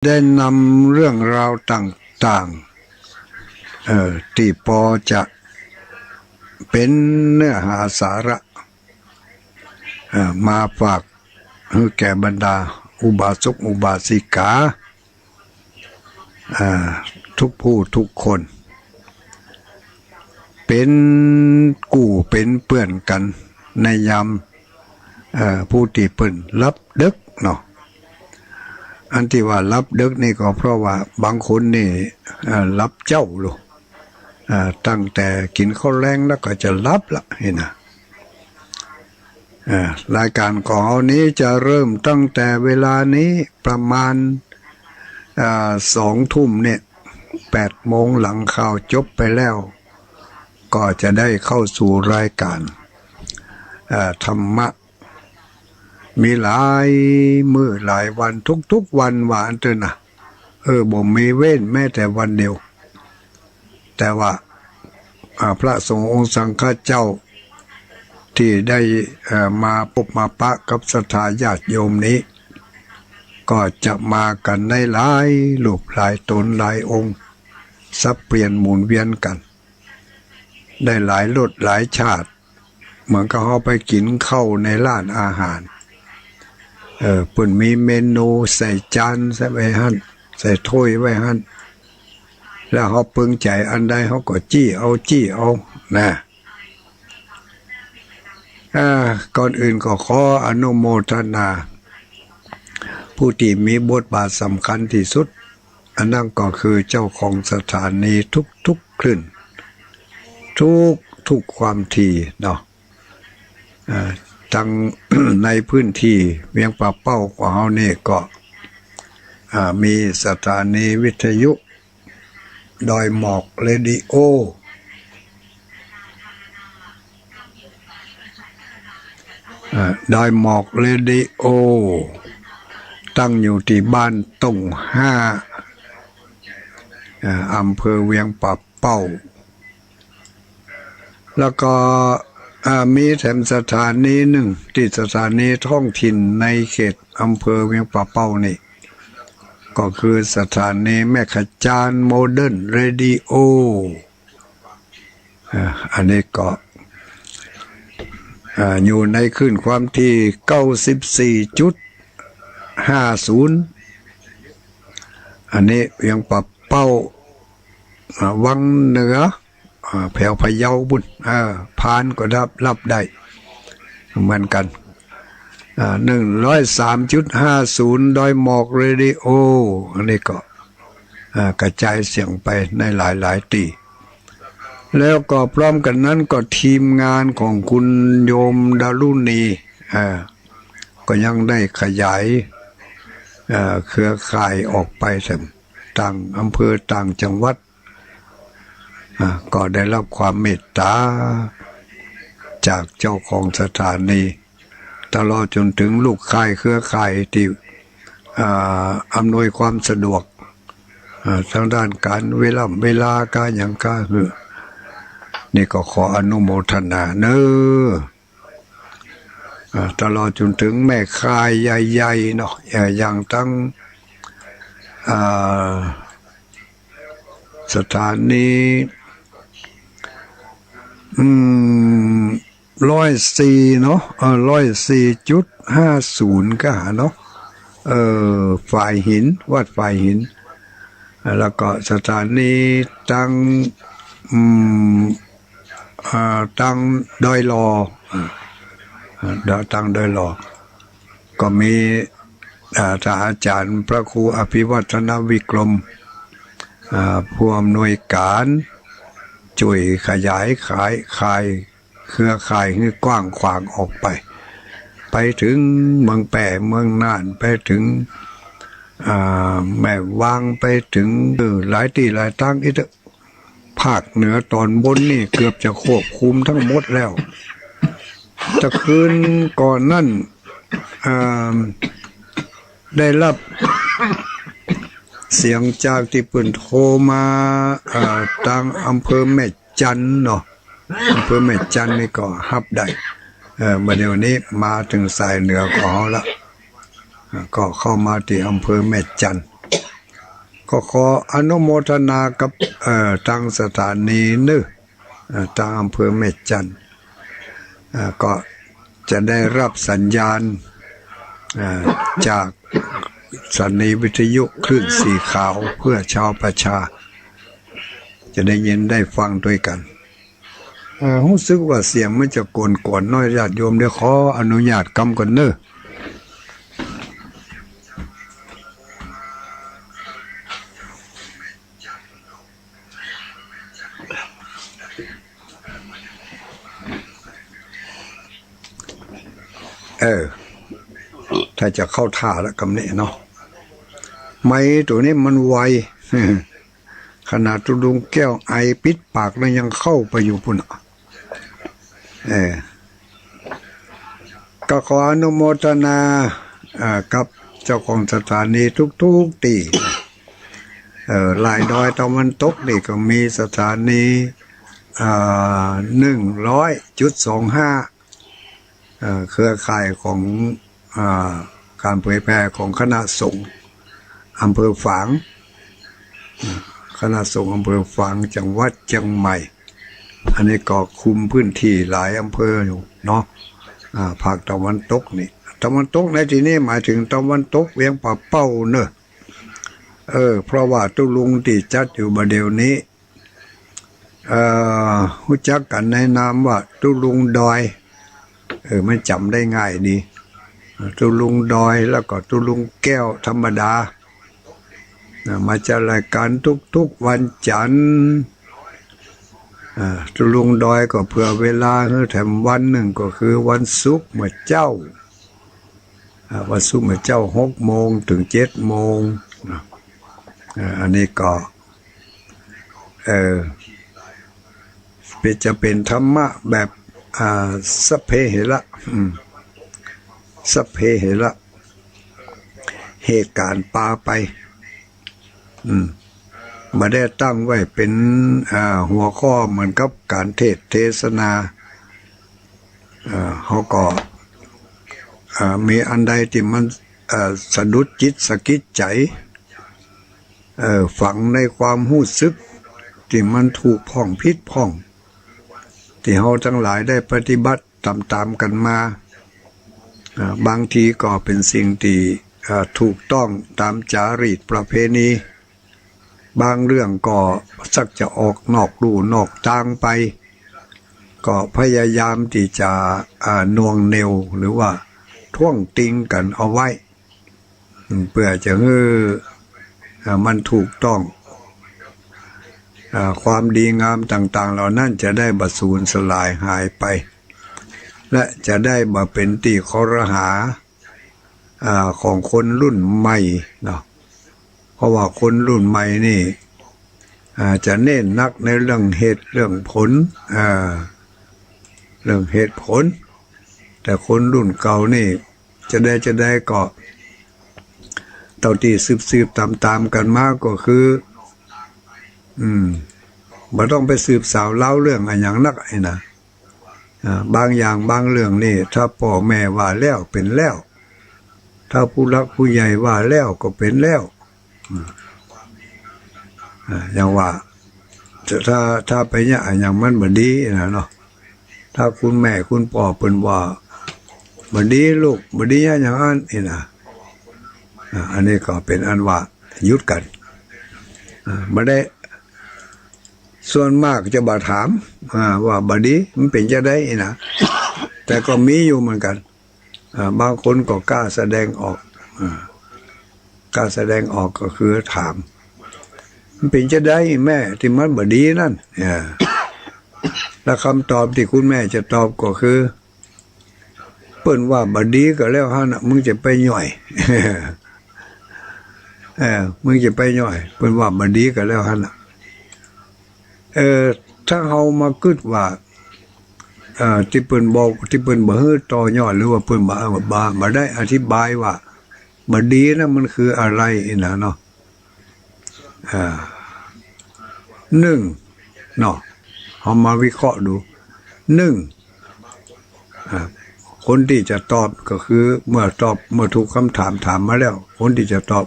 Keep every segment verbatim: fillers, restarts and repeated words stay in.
ได้นำเรื่องราวต่างๆ เอ่อ ตี้ปอจะเป๋นเนื้อหาสาระ เอ่อ มาฝากหื้อแก่บรรดาอุบาสกอุบาสิกา อ่า ทุกผู้ทุกคน เป๋นกู้เป๋นเปื้อนกั๋นในยาม เอ่อ ผู้ตี้เปิ้นหลับดึกเนาะ อันตี้ว่าหลับดึกนี่ก็เพราะว่าบางคนนี่ เอ่อ หลับเจ๊าลูก อ่า ตั้งแต่กิ๋นข้าวแลงแล้วก็จะหลับละ หั้นนะ อ่า รายก๋านของเฮานี้จะเริ่มตั้งแต่เวลานี้ประมาณ อ่า สองทุ่มเนี่ย แปดโมงหลังข่าวจบไปแล้ว ก็จะได้เข้าสู่รายก๋าน อ่า ธรรมะ มีหลายมื้อหลายวัน ทุกๆ วันว่าอั้นเต๊อะนะ เออ บ่มีเว้นแม้แต่วันเดียว แต่ว่า อ่า พระสงฆ์องค์สังฆะเจ้า ตี้ได้ เอ่อ มาปบมาปะกับศรัทธาญาติโยมนี้ ก็จะมากั๋นในหลายรูปหลายต๋นหลายองค์ สับเปลี่ยนหมุนเวียนกั๋น ได้หลายรสหลายชาติ เหมือนกับเฮาไปกิ๋นข้าวในร้านอาหาร เออ เปิ้นมีเมนูใส่จานใส่ไว้หั้น ใส่ถ้วยไว้หั้น แล้วเฮาปึงใจ๋อันใดเฮาก็จี้เอา จี้เอา นะ อ่า ก่อนอื่นก็ขออนุโมทนา ผู้ตี้มีบทบาทสำคัญตี้สุด อันนั้นก็คือเจ้าของสถานีทุกๆ คลื่น ทุกๆ ความถี่เนาะ อ่า ตัง ในพื้นที่เวียงป่าเป้าของเฮานี่ก็ อ่า มีสถานีวิทยุ ดอยหมอกเรดิโอ อ่า ดอยหมอกเรดิโอ ตั้งอยู่ตี้บ้านต้งห้า อ่า อำเภอเวียงป่าเป้า แล้วก็ อ่า มีแถมสถานีนึ่งตี้สถานีท้องถิ่นในเขตอำเภอเวียงป่าเป้านี่ ก็คือสถานีแม่ขะจานโมเดิร์นเรดิโอ อ่า อันนี้ก็ อ่า อยู่ในคลื่นความถี่ เก้าสิบสี่จุดห้าศูนย์ อันนี้เวียงป่าเป้า อ่า วังเหนือ อ่า แถวพะเยาปุ้น เออ พานก็รับ รับได้เหมือนกั๋น อ่า หนึ่งร้อยสามจุดห้าศูนย์ ดอยหมอกเรดิโอ อันนี้ก็ อ่า กระจายเสียงไปในหลายๆ ตี้ แล้วก็พร้อมกั๋นนั้นก็ทีมงานของคุณโยมดารุณี อ่า ก็ยังได้ขยาย เอ่อ เครือข่ายออกไปแถมต่างอำเภอต่างจังหวัด อ่า ก็ได้รับความเมตต๋าจากเจ้าของสถานี ตลอดจ๋นเถิงลูกข่ายเครือข่ายตี้ อ่า อำนวยความสะดวก อ่า ตางด้านก๋านเวล่ำเวลา ก๋าหยังก๋าหื้อ นี่ก็ขออนุโมทนาเน้อ อ่า ตลอดจ๋นเถิงแม่ข่ายใหญ่ๆ เนาะ อ่า อย่างตัง อ่า สถานี อืม ร้อยสี่ เนาะ เออ ร้อยสี่จุดห้าศูนย์ ก็หาเนาะ เออ ฝายหิน วัดฝายหิน แล้วก็สถานีตัง อืม อ่า ตังดอยหล่อ อ่า ดอย ตังดอยหล่อ ก็มี อ่า ท่านอาจ๋ารย์พระครูอภิวัฒนวิกรม อ่า ผู้อำนวยก๋าน จ้วยขยายขาย ข่าย เครือข่ายหื้อกว้างขวางออกไป ไปเถิงเมืองแป้ เมืองน่าน ไปเถิง อ่า แม่วาง ไปเถิง เออ หลายตี้หลายตางอีกเต๊อะ ภาคเหนือต๋อนบนนี่เกือบจะควบคุมทั้งหมดแล้ว แต่คืนก่อนนั้น อ่า ได้รับเสียงจากตี้เปิ้นโทรมา อ่า ตางอำเภอแม่จันเนาะ อำเภอแม่จันนี่ก็ฮับได้ เอ่อ บ่าเดี่ยวนี้มาเถิงสายเหนือของเฮาละ อ่า ก็เข้ามาตี้อำเภอแม่จัน ก็ขออนุโมทนากับ เอ่อ ตางสถานีเนาะ เอ่อ ตางอำเภอแม่จันทน์ เอ่อ ก็จะได้รับสัญญาณ เอ่อ จากสถานีวิทยุคลื่นสีขาวเพื่อชาวประชา จะได้ยินได้ฟังตวยกั๋น เอ่อ ฮู้สึกว่าเสียงมันจะกวนๆ หน้อย ญาติโยม เดี๋ยวขออนุญาตกำก่อนเนาะ เออ ถ้าจะเข้าท่าละกำนี้เนาะ ไมค์ตั๋วนี้มันไว ขนาดตุ๊ลุงแก้วไอปิดปากแล้วยังเข้าไปอยู่ปู้นน่ะ เออ ก็ขออนุโมทนา อ่า กับเจ้าของสถานีทุกๆ ตี้ เอ่อ ลายดอยตะวันตกนี่ก็มีสถานี อ่า หนึ่งร้อยจุดสองห้า เอ่อ เครือข่ายของ อ่า ก๋านเผยแผ่ของคณะสงฆ์อำเภอฝาง คณะสงฆ์อำเภอฝาง จังหวัดเจียงใหม่ อันนี้ก็คุมพื้นตี้หลายอำเภออยู่เนาะ อ่า ภาคตะวันตกนี่ ตะวันตกในตี้นี้หมายเถิงตะวันตกเวียงป่าเป้าเนาะ เออ เพราะว่าตุ๊ลุงตี้จัดอยู่บ่าเดี่ยวนี้ เอ่อ ฮู้จักกั๋นในนามว่าตุ๊ลุงดอย เออ มันจ๋ำได้ง่ายดี ตุ๊ลุงดอย แล้วก็ตุ๊ลุงแก้วธรรมดา นะ มาจัดรายก๋านทุกๆ วันจันทร์ อ่า ตุ๊ลุงดอยก็เผื่อเวลาหื้อแถมวันนึ่ง ก็คือวันศุกร์เมื่อเจ๊า อ่า วันศุกร์เมื่อเจ๊า หกโมงเถิงเจ็ดโมงนะ อ่า อันนี้ก็ เออ เป๋น จะเป๋นธรรมะแบบ อ่า สัพเพเหระ อืม สัพเพเหระ เหตุก๋ารณ์ปาไป อืม บ่ได้ตั้งไว้เป๋น อ่า หัวข้อเหมือนกับก๋านเทศน์เทศนา เอ่อ เฮาก็ เอ่อ มีอันใดตี้มัน เอ่อ สะดุดจิตสะกิดใจ๋ เอ่อ ฝังในความฮู้สึกตี้มันถูกพ่องผิดพ่อง ตี้เฮาตังหลายได้ปฏิบัติต๋ามๆ กั๋นมา เอ่อ บางทีก็เป๋นสิ่งตี้ เอ่อ ถูกต้องต๋ามจารีตประเพณี บางเรื่องก็สักจะออกนอกลู่นอกตางไป ก็พยายามตี้จะ อ่า หน่วงเหนี่ยว หรือว่าท้วงติงกั๋นเอาไว้ อืม เปื้อจะหื้อ อ่า มันถูกต้อง อ่า ความดีงามต่างๆ เหล่านั้นจะได้บ่สูญสลายหายไป และจะได้บ่เป๋นตี้คอรหา อ่า ของคนรุ่นใหม่เนาะ เพราะว่าคนรุ่นใหม่นี่ อ่า จะเน้นนักในเรื่องเหตุเรื่องผล อ่า เรื่องเหตุผล แต่คนรุ่นเก่านี่ จะใดจะใดก็ เต้าตี้สืบๆ ต๋ามๆ กั๋นมาก็คือ อืม บ่ต้องไปสืบสาวเล่าเรื่องอะหยังนักไอ้นะ อ่า บางอย่างบางเรื่องนี่ ถ้าป้อแม่ว่าแล้วเป๋นแล้ว ถ้าผู้หลักผู้ใหญ่ว่าแล้วก็เป๋นแล้ว อืม อ่า อย่างว่า ถ้า ถ้าไปเยียะอะหยังมันบ่ดีนะเนาะ ถ้าคุณแม่คุณป้อเปิ้นว่า บ่ดีลูก บ่ดีอะหยังอั้นนี่นะ อ่า อันนี้ก็เป๋นอันว่าหยุดกั๋น อ่า บ่ได้ ส่วนมากจะบ่ถาม อ่า ว่าบ่ดีมันเป๋นจาใดนี่นะ แต่ก็มีอยู่เหมือนกั๋น อ่า บางคนก็กล้าแสดงออก อ่า กล้าแสดงออกก็คือถาม มันเป๋นจาใดแม่ตี้มันบ่ดีนั่น อ่า แล้วกำตอบตี้คุณแม่จะตอบก็คือ เปิ้นว่าบ่ดีก็แล้วหั้นน่ะ มึงจะไปย่อย เออ มึงจะไปย่อย เปิ้นว่าบ่ดีก็แล้วหั้นน่ะ เออ ถ้าเฮามากึ๊ดว่า เอ่อ ตี้เปิ้นบ่ ตี้เปิ้นบ่หื้อต่อยอด หรือว่าเปิ้นบ่ บ่ บ่ได้อธิบายว่าบ่ดีนะมันคืออะไรนี่นะเนาะ อ่า นึ่ง เนาะ เฮามาวิเคราะห์ดู นึ่ง อ่า คนตี้จะตอบก็คือเมื่อตอบ เมื่อถูกกำถามถามมาแล้ว คนตี้จะตอบ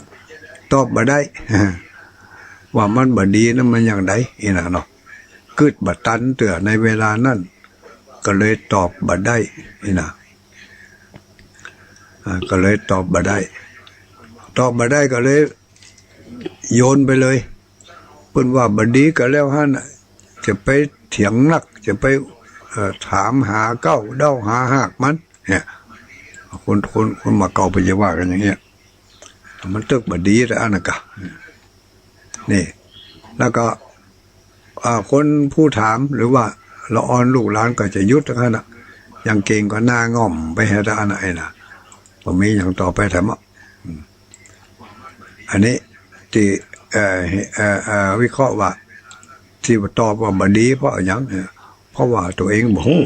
ตอบบ่ได้ ว่ามันบ่ดีนั้นมันอย่างใด อี้นะเนาะ กึ๊ดบ่ตันเตื้อในเวลานั้น ก็เลยตอบบ่ได้ อี้นะ อ่า ก็เลยตอบบ่ได้ ตอบบ่ได้ก็เลยโยนไปเลย เปิ้นว่าบ่ดีก็แล้วหั้นน่ะ จะไปเถียงนัก จะไป เอ่อ ถามหาเก๊าเด้าหาฮากมัน เนี่ย คน คน คนหมู่เก่าเปิ้นจะว่ากั๋นอย่างเงี้ย มันตึกบ่ดีแต่อันนั้นกะ นี่ แล้วก็ อ่า คนผู้ถามหรือว่าละอ่อนลูกหลานก็จะหยุดเต้าหั้นน่ะ อย่างเก่งก็หน้าง่อมไปแหมเต้าหั้นน่ะ ไอ้น่ะ บ่มีหยังต่อไปแถมอ่ะ อืม อันนี้ตี้ เอ่อ เอ่อ เอ่อ วิเคราะห์ว่า ตี้ตอบว่าบ่ดีเพราะหยังเนี่ย เพราะว่าตั๋วเองบ่ฮู้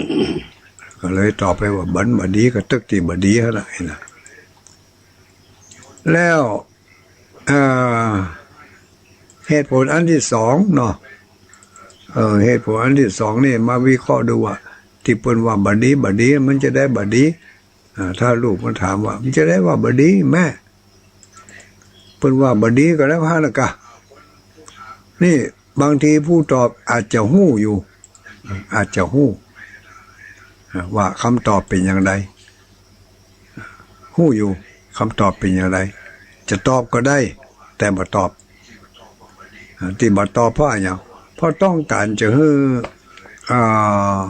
ก็เลยตอบไปว่ามันบ่ดี ก็ตึกตี้บ่ดีหั้นน่ะ ไอ้น่ะ แล้ว เอ่อ เหตุผลอันตี้สองเนาะ เอ่อ เหตุผลอันตี้สองนี่มาวิเคราะห์ดูว่า ตี้เปิ้นว่าบ่ดี บ่ดี มันจะใดบ่ดี อ่า ถ้าลูกมันถามว่า มันจะใดว่าบ่ดีแม่ เปิ้นว่าบ่ดีก็แล้วหั้นน่ะกะ นี่บางทีผู้ตอบอาจจะฮู้อยู่ อาจจะฮู้ อ่า ว่ากำตอบเป๋นอย่างใด ฮู้อยู่กำตอบเป๋นอย่างใด จะตอบก็ได้ แต่บ่ตอบ อ่า ตี้บ่ตอบเพราะอะหยัง เพราะต้องก๋านจะหื้อ อ่า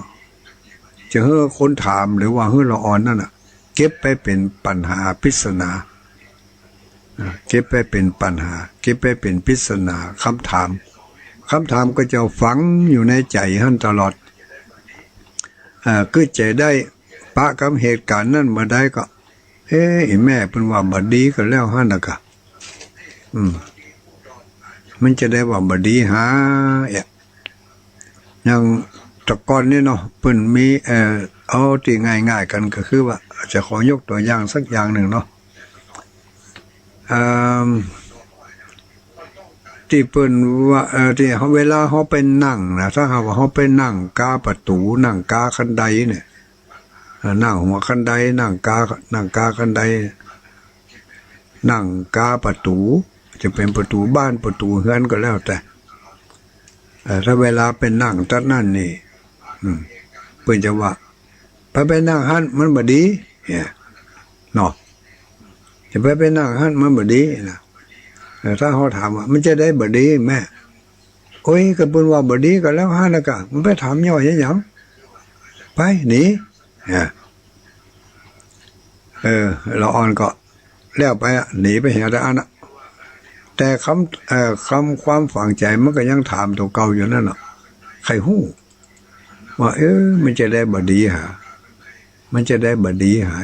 จะหื้อคนถามหรือว่าหื้อละอ่อนนั่นน่ะ เก็บไปเป๋นปัญหาปริศนา อ่า เก็บไปเป๋นปัญหา เก็บไปเป๋นปริศนากำถาม กำถามก็จะฝังอยู่ในใจ๋หั้นตลอด อ่า กึ๊ดใจ๋ได้ปะกำเหตุก๋ารณ์นั้นบ่ได้ก็ เอ๊ะ ไอ้แม่เปิ้นว่าบ่ดีก็แล้วหั้นน่ะกะ อืม มันจะใดว่าบ่ดีหา เอ๊ะ อย่างแต่ก่อนนี่เนาะ เปิ้นมี เอ่อ เอาตี้ง่ายๆ กั๋นก็คือว่า จะขอยกตั๋วอย่างสักอย่างนึ่งเนาะ เอ่อ ตี้เปิ้นว่า เอ่อ ตี้เฮา เวลาเฮาไปนั่งนะ ถ้าหากว่าเฮาไปนั่งก้าประตู๋ นั่งก้าคันไดเนี่ย เอ่อ นั่งหัวคันได นั่งก้า นั่งก้าคันได นั่งก้าประตู๋ จะเป๋นประตู๋บ้านประตู๋เฮือนก็แล้วแต่ เอ่อ ถ้าเวลาไปนั่งตั๊ดนั้นนี่ อืม เปิ้นจะว่า ไป ไปนั่งหั้นมันบ่ดี เนี่ย เนาะ จะไป ไปนั่งหั้นมันบ่ดีนะ เอ่อ ถ้าเฮาถามว่า มันจะใดบ่ดีแม่ โอ๊ย ก็เปิ้นว่าบ่ดีก็แล้วหั้นน่ะกะ มึงไปถามย่อเฮ็ดหยัง ไป หนี เนี่ย เออ ละอ่อนก็แล้วไปอะ หนีไปแหมเต้าอั้นน่ะ แต่กำ เอ่อ กำ ความฝังใจ๋มันก็ยังถามตั๋วเก่าอยู่นั่นน่ะ ใค่ฮู้ ว่า เออ มันจะใดบ่ดีหา มันจะใดบ่ดีหา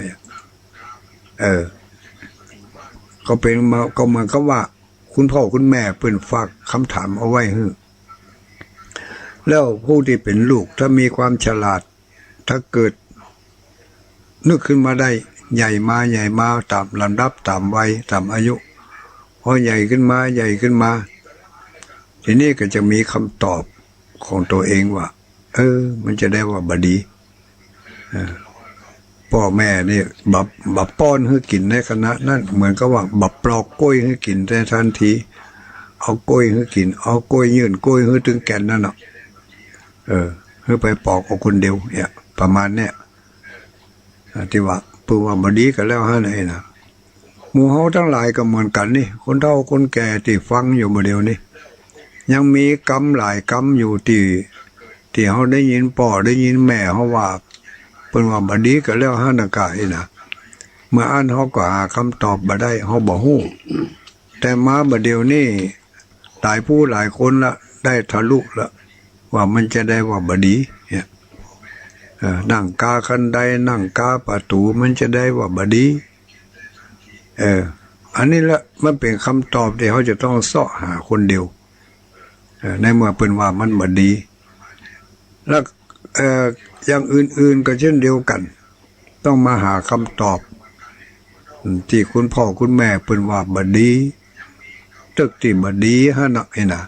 เออ ก็เป๋นมา ก็เหมือนกับว่า คุณพ่อคุณแม่เปิ้นฝากกำถามเอาไว้หื้อ แล้วผู้ตี้เป๋นลูก ถ้ามีความฉลาด ถ้าเกิดนึกขึ้นมาได้ ใหญ่มา ใหญ่มา ต๋ามลำดับ ต๋ามวัย ต๋ามอายุ พอใหญ่ขึ้นมา ใหญ่ขึ้นมา ตี้นี้ก็จะมีกำตอบของตั๋วเองว่า เออ มันจะใดว่าบ่ดี เออ ป้อแม่นี่บ่ บ่ป้อนหื้อกิ๋นในขณะนั้น เหมือนกับว่าบ่ปลอกก๊วยหื้อกิ๋นในทันที เอาก๊วยหื้อกิ๋น เอาก๊วยยื่นก๊วยหื้อตึงแก่นนั่นน่ะ เออ หื้อไปปอกเอาคนเดียว เนี่ย ประมาณเนี่ย อ่า ตี้ว่า เปิ้นว่าบ่ดีก็แล้วหั้นไอ้นะ หมู่เฮาตังหลายก็เหมือนกั๋นนี่ คนเฒ่าคนแก่ตี้ฟังอยู่บ่าเดี่ยวนี้ ยังมีกำหลายกำอยู่ตี้ ตี้เฮาได้ยินป้อได้ยินแม่เฮาว่า เปิ้นว่าบ่ดีก็แล้วหั้นน่ะกะ อี้นะ เมื่ออั้นเฮาก็หากำตอบบ่ได้ เฮาบ่ฮู้ แต่มาบ่าเดี่ยวนี้ หลายผู้หลายคนละ ได้ทะลุละ ว่ามันจะใดว่าบ่ดี เนี่ย เออ นั่งก้าคันได นั่งก้าประตู๋ มันจะใดว่าบ่ดี เออ อันนี้ละ มันเป๋นกำตอบตี้เฮาจะต้องเซาะหาคนเดียว เออ ในเมื่อเปิ้นว่ามันบ่ดี แล้ว เอ่อ อย่างอื่นๆ ก็เช่นเดียวกั๋น ต้องมาหากำตอบ อืม ตี้คุณพ่อคุณแม่เปิ้นว่าบ่ดี ตึกตี้บ่ดีหั้นน่ะ อี้นะ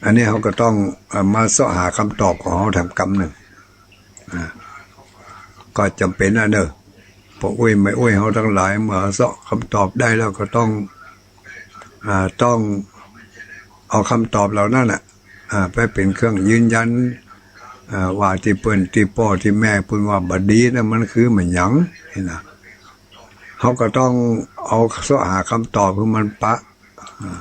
อันนี้เฮาก็ต้อง เอ่อ มาเซาะหากำตอบของเฮาแถมกำนึ่ง อ่า ก็จ๋ำเป๋นนะเน่อ ป้ออุ๊ยแม่อุ๊ยเฮาตังหลาย เมื่อเซาะกำตอบได้แล้วก็ต้อง อ่า ต้อง เอากำตอบเหล่านั้นน่ะ อ่า ไปเป๋นเครื่องยืนยัน อ่า ว่าตี้เปิ้น ตี้ป้อตี้แม่เปิ้นว่าบ่ดีนั้นมันคือหยัง นี่นะ เฮาก็ต้องเอาเสาะหากำตอบหื้อมันปะ อ่า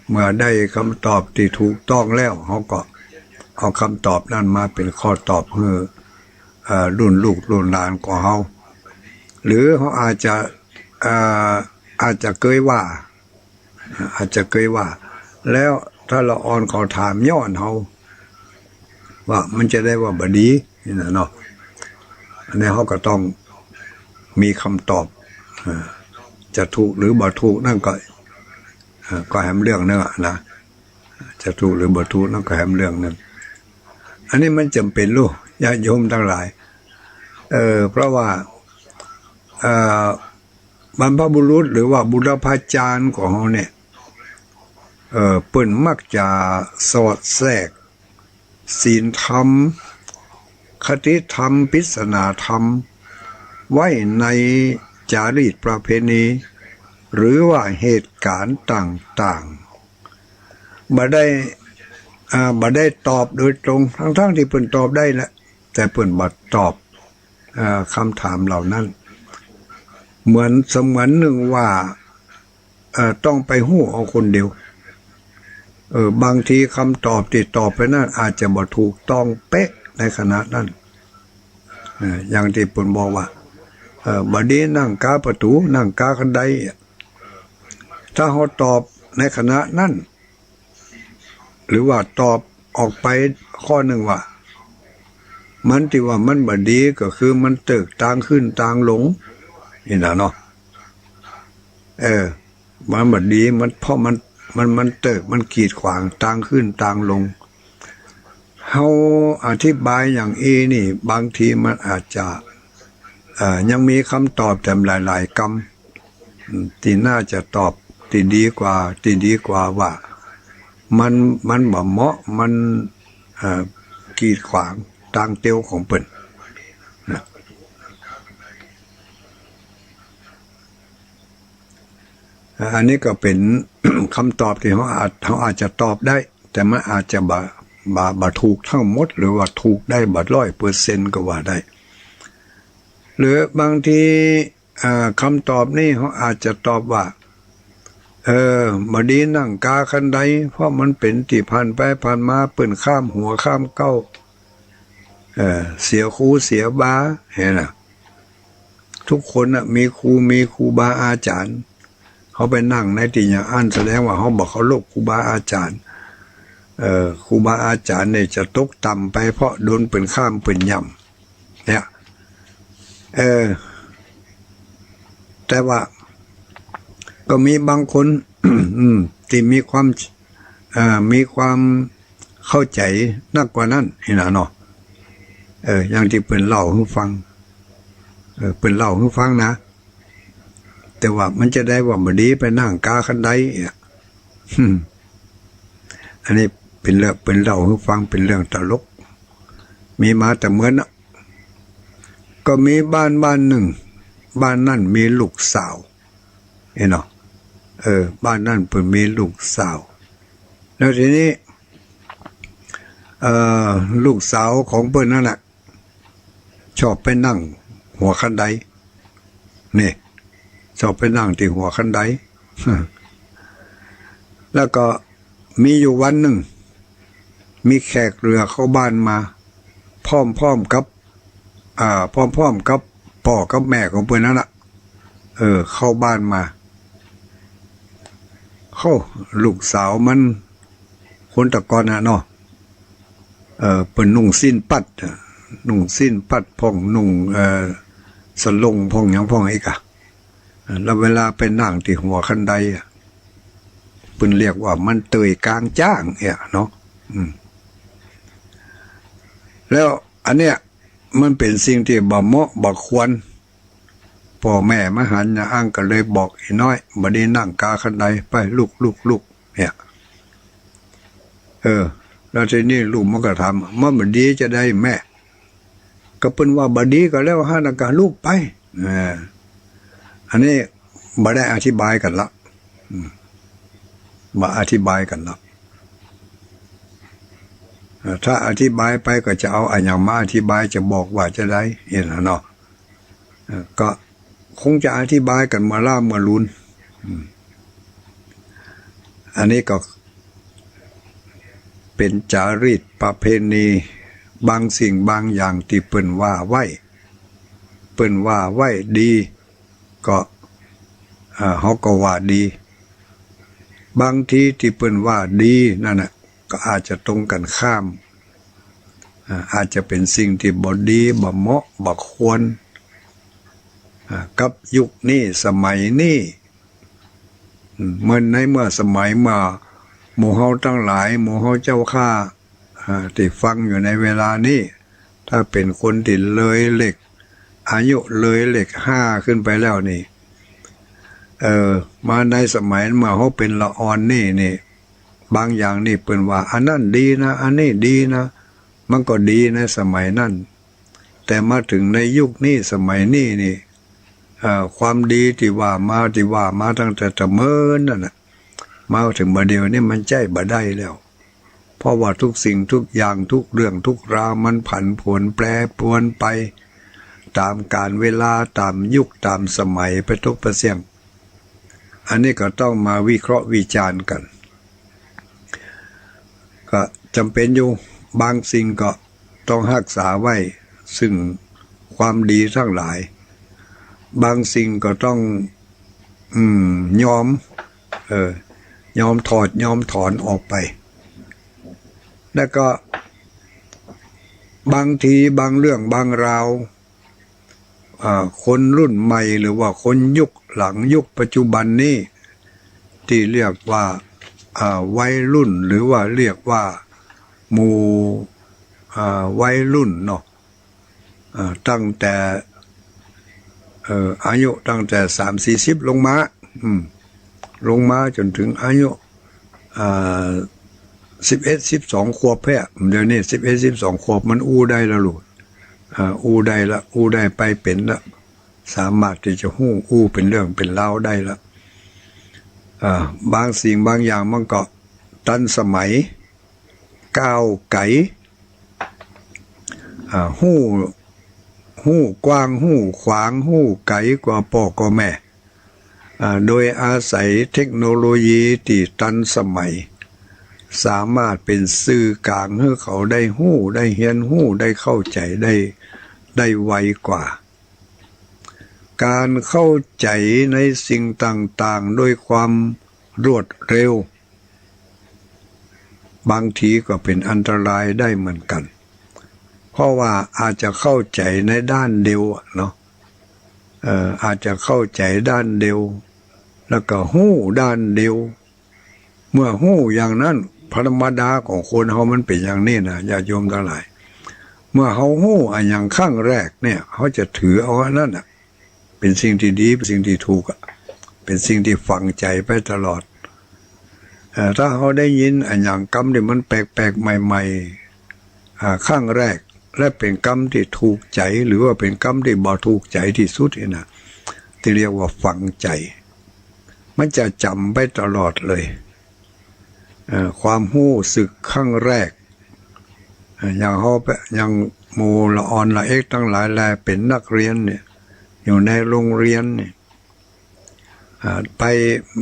เมื่อได้กำตอบตี้ถูกต้องแล้ว เฮาก็เอากำตอบนั้นมาเป๋นข้อตอบหื้อ เอ่อ รุ่นลูกรุ่นหลานของเฮา หรือเฮาอาจจะ เอ่อ อาจจะเกยว่า อาจจะเกยว่า แล้วถ้าละอ่อนเขาถามย้อนเฮา ว่ามันจะได้ว่าบ่ดี นี่นะเนาะ อันนี้เฮาก็ต้องมีกำตอบ อ่า จะถูกหรือบ่ถูกนั้นก็ อ่า ก็แหมเรื่องนึ่งอะนะ จะถูกหรือบ่ถูกนั้นก็แหมเรื่องนึ่ง อันนี้มันจ๋ำเป๋นลูก ญาติโยมตังหลาย เออ เพราะว่า เอ่อ บรรพบุรุษหรือว่าบุรพาจารย์ของเฮาเนี่ย เอ่อ เปิ้นมักจะสอดแทรกศีลธรรม คติธรรม ปริศนาธรรม ไว้ในจารีตประเพณี หรือว่าเหตุก๋ารณ์ต่างๆ บ่ได้ อ่า บ่ได้ตอบโดยตรง ทั้งๆ ตี้เปิ้นตอบได้แหละ แต่เปิ้นบ่ตอบ เอ่อ กำถามเหล่านั้น เหมือนเสมือนนึ่งว่า เอ่อ ต้องไปฮู้เอาคนเดียว เออ บางทีกำตอบตี้ตอบไปนั้นอาจจะบ่ถูกต้องเป๊ะในขณะนั้น เอ่อ อย่างตี้เปิ้นบอกว่า เอ่อ บ่ดีนั่งก๋าประตู๋ นั่งก๋าคันไดอะ ถ้าเฮาตอบในขณะนั้น หรือว่าตอบออกไปข้อนึ่งว่า มันตี้ว่ามันบ่ดีก็คือมันเติกตางขึ้นตางลง นี่นะเนาะ เออ มันบ่ดี มัน เพราะมัน มัน มันเติก มันกีดขวางตางขึ้นตางลง เฮาอธิบายอย่างอี้นี่ บางทีมันอาจจะ เอ่อ ยังมีกำตอบแถมหลายๆ กำ อืม ตี้น่าจะตอบ ตี้ดีกว่า ตี้ดีกว่าว่า มัน มันบ่เหมาะ มัน เอ่อ กีดขวางตางเตียวของเปิ้นนะ อันนี้ก็เป๋น กำตอบตี้เฮาอาจ เฮาอาจจะตอบได้ แต่มันอาจจะบ่ บ่ บ่ถูกทั้งหมด หรือว่าถูกได้บ่ร้อยเปอร์เซ็นต์ก็ว่าได้ หรือบางที อ่า กำตอบนี้เฮาอาจจะตอบว่า เออ บ่ดีนั่งก๋าคันได เพราะมันเป๋นตี้ผ่านไปผ่านมา เปิ้นข้ามหัวข้ามเก๊า เออ เสียครูเสียบา หั้นนะ ทุกคนน่ะมีครู มีครูบาอาจ๋ารย์ เฮาไปนั่งในตี้อย่างอั้นแสดงว่าเฮาบ่เคารพครูบาอาจ๋ารย์ เอ่อ ครูบาอาจ๋ารย์เนี่ยจะตกต่ำไปเพราะโดนเปิ้นข้ามเปิ้นย่ำ เนี่ย เออ แต่ว่าก็มีบางคน อืม ตี้มีความ เอ่อ มีความเข้าใจ๋นักกว่านั้น นี่นะเนาะ เออ อย่างตี้เปิ้นเล่าหื้อฟัง เออ เปิ้นเล่าหื้อฟังนะ แต่ว่ามันจะได้ว่าบ่ดีไปนั่งก๋าคันไดอะ อืม อันนี้เปิ้นเล่า เปิ้นเล่าหื้อฟัง เป๋นเรื่องตลก มีมาแต่เมินน่ะ ก็มีบ้านบ้านนึ่ง บ้านนั้นมีลูกสาว หั้นเนาะ เออ บ้านนั้นเปิ้นมีลูกสาว แล้วทีนี้ เอ่อ ลูกสาวของเปิ้นนั่นน่ะ ชอบไปนั่งหัวคันได นี่ ชอบไปนั่งตี้หัวคันได แล้วก็มีอยู่วันนึ่ง มีแขกเรือเข้าบ้านมา พร้อมๆ กับ อ่า พร้อมๆ กับป้อกับแม่ของเปิ้นนั่นน่ะ เออ เข้าบ้านมา เข้า ลูกสาวมัน คนตะก่อนน่ะเนาะ เอ่อ เปิ้นนุ่งสิ้นปั๊ดอะ นุ่งสิ้นปั๊ดพ่อง นุ่ง เอ่อ สะลงพ่อง หยังพ่องอีกอะ แล้วเวลาไปนั่งตี้หัวคันไดอะ เปิ้นเรียกว่ามันเตยก๋างจ้างเนี่ยเนาะ อืม แล้วอันเนี้ยมันเป๋นสิ่งตี้บ่เหมาะบ่ควร ป้อแม่มาหันอย่างอั้นก็เลยบอก อีน้อย บ่ดีนั่งก๋าคันได ไปลุก ลุก ลุก เนี่ย เออ แล้วทีนี้ลูกมันก็ถาม มันบ่ดีจะใดแม่ ก็เปิ้นว่าบ่ดีก็แล้วหั้นน่ะ ก็ลุกไป เออ อันนี้บ่ได้อธิบายกั๋นละ อืม บ่อธิบายกั๋นละ เอ่อ ถ้าอธิบายไปก็จะเอาอะหยังมาอธิบาย จะบอกว่าจะใด เห็นแล้วเนาะ เอ่อ ก็คงจะอธิบายกั๋นเมื่อล้าเมื่อลูน อืม อันนี้ก็เป๋นจารีตประเพณี บางสิ่งบางอย่างตี้เปิ้นว่าไว้ เปิ้นว่าไว้ดี ก็ อ่า เฮาก็ว่าดี บางทีตี้เปิ้นว่าดีนั่นน่ะ ก็อาจจะตรงกั๋นข้าม อ่า อาจจะเป๋นสิ่งตี้บ่ดี บ่เหมาะ บ่ควร อ่า กับยุคนี้ สมัยนี้ อืม เมื่อ ในเมื่อสมัยเมื่อ หมู่เฮาตังหลาย หมู่เฮาเจ้าข้า อ่า ตี้ฟังอยู่ในเวลานี้ ถ้าเป๋นคนตี้เลยเลข อายุเลยเลขห้าขึ้นไปแล้วนี่ เอ่อ มาในสมัยเมื่อเฮาเป๋นละอ่อนนี่ นี่ บางอย่างนี่เปิ้นว่า อันนั้นดีนะ อันนี้ดีนะ มันก็ดีในสมัยนั้น แต่มาเถิงในยุคนี้ สมัยนี้นี่ เอ่อ ความดีตี้ว่ามา ตี้ว่ามาตั้งแต่ตะเมินนั่นน่ะ มาเถิงบ่าเดี่ยวนี้มันใจ๊บ่ได้แล้ว เพราะว่าทุกสิ่งทุกอย่าง ทุกเรื่องทุกราว มันผันผวนแปรปรวนไป ต๋ามกาลเวลา ต๋ามยุค ต๋ามสมัยไปตุ๊กไปเสี้ยง อันนี้ก็ต้องมาวิเคราะห์วิจารณ์กั๋น ก็จ๋ำเป๋นอยู่ บางสิ่งก็ต้องฮักษาไว้ ซึ่งความดีตังหลาย บางสิ่งก็ต้อง อืม ยอม เออ ยอมถอด ยอมถอนออกไป แล้วก็บางทีบางเรื่องบางราว อ่า คนรุ่นใหม่หรือว่าคนยุคหลังยุคปัจจุบันนี้ ตี้เรียกว่า อ่า วัยรุ่น หรือว่าเรียกว่าหมู่ อ่า วัยรุ่นเนาะ อ่า ตั้งแต่ เอ่อ อายุตั้งแต่สามสี่สิบลงมา อืม ลงมาจ๋นเถิงอายุ อ่า สิบเอ็ด สิบสองขวบแพ้ เดี๋ยวนี้สิบเอ็ด สิบสองขวบมันอู้ได้แล้วลูก อ่า อู้ได้ละ อู้ได้ไปเป๋นละ สามารถตี้จะฮู้ อู้เป๋นเรื่องเป๋นราวได้ละ อ่า บางสิ่งบางอย่างมันก็ตันสมัย ก้าวไก๋ อ่า ฮู้ ฮู้กว้าง ฮู้ขวาง ฮู้ไก๋กว่าป้อ กว่าแม่ อ่า โดยอาศัยเทคโนโลยีตี้ตันสมัย สามารถเป๋นสื่อกลางหื้อเขาได้ฮู้ ได้เฮียนฮู้ ได้เข้าใจ๋ ได้ ได้ไวกว่า ก๋านเข้าใจ๋ในสิ่งต่างๆ โดยความรวดเร็ว บางทีก็เป๋นอันตรายได้เหมือนกั๋น เพราะว่าอาจจะเข้าใจ๋ในด้านเดียวอะเนาะ เอ่อ อาจจะเข้าใจ๋ด้านเดียว แล้วก็ฮู้ด้านเดียว เมื่อฮู้อย่างนั้น ธรรมดาของคนเฮามันเป๋นอย่างนี้นะ ญาติโยมตังหลาย เมื่อเฮาฮู้อะหยังครั้งแรกเนี่ย เฮาจะถือเอาอันนั้นน่ะ เป๋นสิ่งตี้ดี เป๋นสิ่งตี้ถูกอะ เป๋นสิ่งตี้ฝังใจ๋ไปตลอด เอ่อ ถ้าเฮาได้ยินอะหยังกำตี้มันแปลกๆ ใหม่ๆ อ่า ครั้งแรก และเป๋นกำตี้ถูกใจ๋ หรือว่าเป๋นกำตี้บ่ถูกใจ๋ตี้สุดนี่นะ ตี้เรียกว่าฝังใจ๋ มันจะจ๋ำไปตลอดเลย เอ่อ ความฮู้สึกครั้งแรก เอ่อ อย่างเฮาเป๋น อย่างหมู่ละอ่อนละเอ็กตังหลายแล เป๋นนักเฮียนเนี่ย อยู่ในโฮงเฮียนเนี่ย อ่า ไป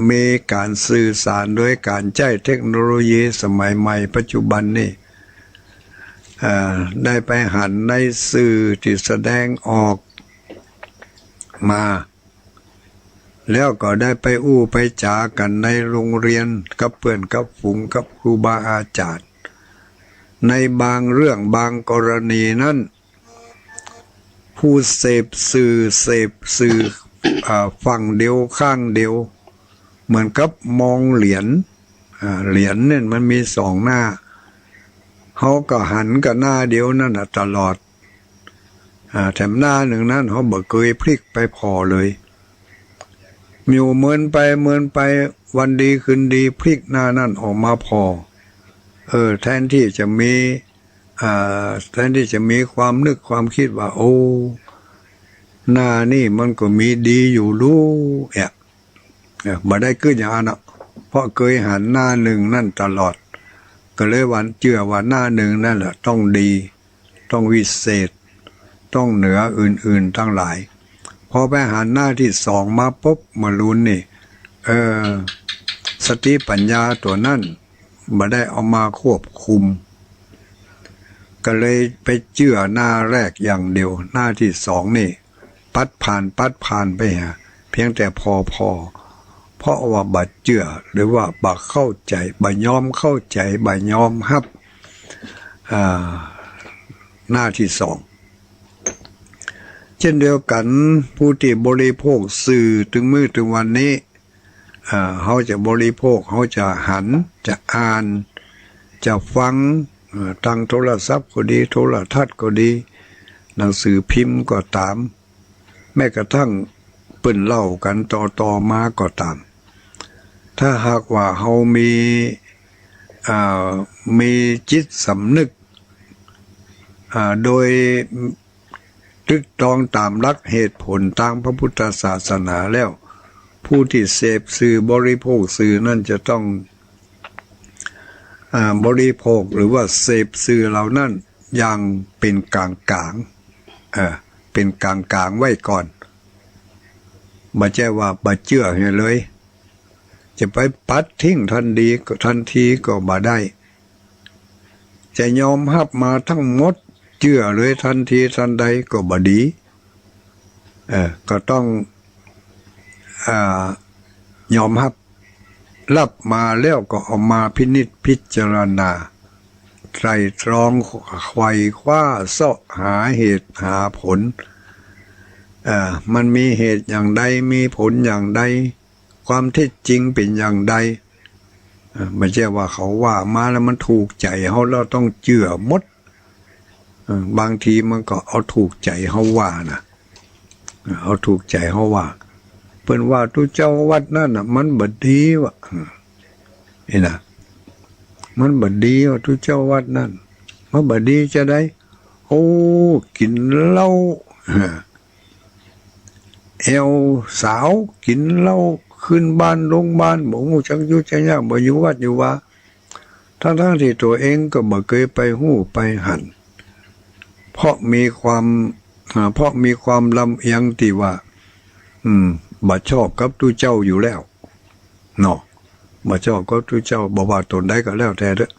มีก๋านสื่อสารโดยก๋านใจ๊เทคโนโลยีสมัยใหม่ปัจจุบันนี่ อ่า ได้ไปหันในสื่อตี้แสดงออกมา แล้วก็ได้ไปอู้ไปจ๋ากั๋นในโฮงเฮียน กับเปื้อนกับฝูง กับครูบาอาจ๋ารย์ ในบางเรื่องบางกรณีนั้น ผู้เสพสื่อ เสพสื่อ อ่า ฝั่งเดียว ข้างเดียว เหมือนกับมองเหรียญ อ่า เหรียญเนี่ยมันมีสองหน้า เฮาก็หันกับหน้าเดียวนั่นน่ะตลอด อ่า แถมหน้านึ่งนั้นเฮาบ่เกยพลิกไปผ่อเลย อยู่เมินไปเมินไป วันดีคืนดีพลิกหน้านั้นออกมาผ่อ เออ แทนตี้จะมี อ่า แทนตี้จะมีความนึกความกึ๊ดว่า โอ้ หน้านี่มันก็มีดีอยู่ลูเอะ เออ บ่ได้กึ๊ดอย่างนั้นเนาะ เพราะเกยหันหน้านึ่งนั้นตลอด ก็เลยว่าเจื้อว่าหน้าหนึ่งนั่นแหละต้องดี ต้องวิเศษ ต้องเหนืออื่นๆ ตังหลาย พอไปหันหน้าตี้สองมาปุ๊บ เมื่อลุนนี่ เออ สติปัญญาตั๋วนั้นบ่ได้เอามาควบคุม ก็เลยไปเจื้อหน้าแรกอย่างเดียว หน้าตี้สองนี่ ปัดผ่าน ปัดผ่านไปฮะ เพียงแต่ผ่อๆ เพราะว่าบ่เจื้อ หรือว่าบ่เข้าใจ๋ บ่ยอมเข้าใจ๋ บ่ยอมฮับ อ่า หน้าตี้สอง เจ้นเดียวกั๋น ผู้ตี้บริโภคสื่อตึงมื้อตึงวันนี้ อ่า เฮาจะบริโภค เฮาจะหัน จะอ่าน จะฟัง อ่า ตางโทรศัพท์ก็ดี โทรทัศน์ก็ดี หนังสือพิมพ์ก็ต๋าม แม้กระทั่งเปิ้นเล่ากั๋นต่อๆ มาก็ต๋าม ถ้าหากว่าเฮามี อ่า มีจิตสำนึก อ่า โดย ตึกตองต๋ามหลักเหตุผลตางพระพุทธศาสนาแล้ว ผู้ตี้เสพสื่อ บริโภคสื่อนั้นจะต้อง อ่า บริโภคหรือว่าเสพสื่อเหล่านั้นอย่างเป๋นก๋างๆ เออ เป๋นก๋างๆ ไว้ก่อน บ่ใจ้ว่าบ่เจื้อหื้อเลย จะไปปัดทิ้งตันทีก็ ตันทีก็บ่ได้ จะยอมฮับมาตังหมด เจื้อเลยตันทีตันใดก็บ่ดี เออ ก็ต้อง อ่า ยอมฮับ ฮับมาแล้วก็เอามาพินิจพิจารณา ไตร่ตรอง ไขว่คว้า เซาะหาเหตุหาผล เอ่อ มันมีเหตุอย่างใด มีผลอย่างใด ความเท็จจริงเป๋นอย่างใด เอ่อ บ่ใจ้ว่าเขาว่ามาแล้วมันถูกใจ๋เฮาแล้วต้องเจื้อหมด เอ่อ บางทีมันก็เอาถูกใจ๋เฮาว่านะ เอ่อ เอาถูกใจ๋เฮาว่า เปิ้นว่าตุ๊เจ้าวัดนั้นน่ะ มันบ่ดีว่ะ เออ นี่นะ มันบ่ดีว่ะ ตุ๊เจ้าวัดนั้น มันบ่ดีจาใด โอ้ กิ๋นเหล้า เออ แอ่วสาว กิ๋นเหล้า ขึ้นบ้านลงบ้าน บ่ฮู้จักอยู่จักยาก บ่อยู่วัดอยู่วา ตังๆ ตี้ตั๋วเองก็บ่เกยไปฮู้ไปหัน เพราะมีความ อ่า เพราะมีความลำเอียงตี้ว่า อืม บ่ชอบกับตุ๊เจ้าอยู่แล้ว เนาะ บ่ชอบกับตุ๊เจ้า บ่ว่าต๋นใดก็แล้วแต่เต๊อะ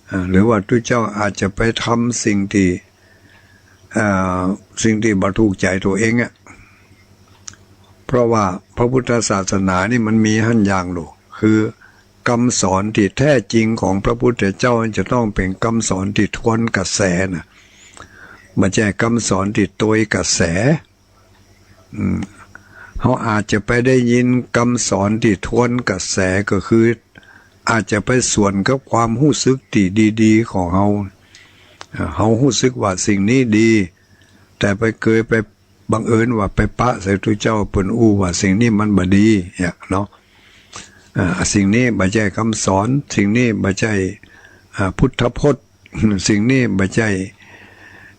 อ่า หรือว่าตุ๊เจ้าอาจจะไปทำสิ่งตี้ อ่า สิ่งตี้บ่ถูกใจ๋ตั๋วเองอะ เพราะว่าพระพุทธศาสนานี่มันมีหั้นอย่างหนึ่ง คือกำสอนตี้แท้จริงของพระพุทธเจ้าจะต้องเป๋นกำสอนตี้ทวนกระแสนะ บ่ใจ้กำสอนตี้ตวยกระแส อืม เฮาอาจจะไปได้ยินกำสอนตี้ทวนกระแส ก็คือ อาจจะไปสวนกับความฮู้สึกตี้ดีๆ ของเฮา เอ่อ เฮาฮู้สึกว่าสิ่งนี้ดี แต่ไปเกยไปบังเอิญว่าไปปะใส่ตุ๊เจ้า เปิ้นอู้ว่าสิ่งนี้มันบ่ดี เนี่ยเนาะ อ่า สิ่งนี้บ่ใจ้กำสอน สิ่งนี้บ่ใจ้ อ่า พุทธพจน์ สิ่งนี้บ่ใจ้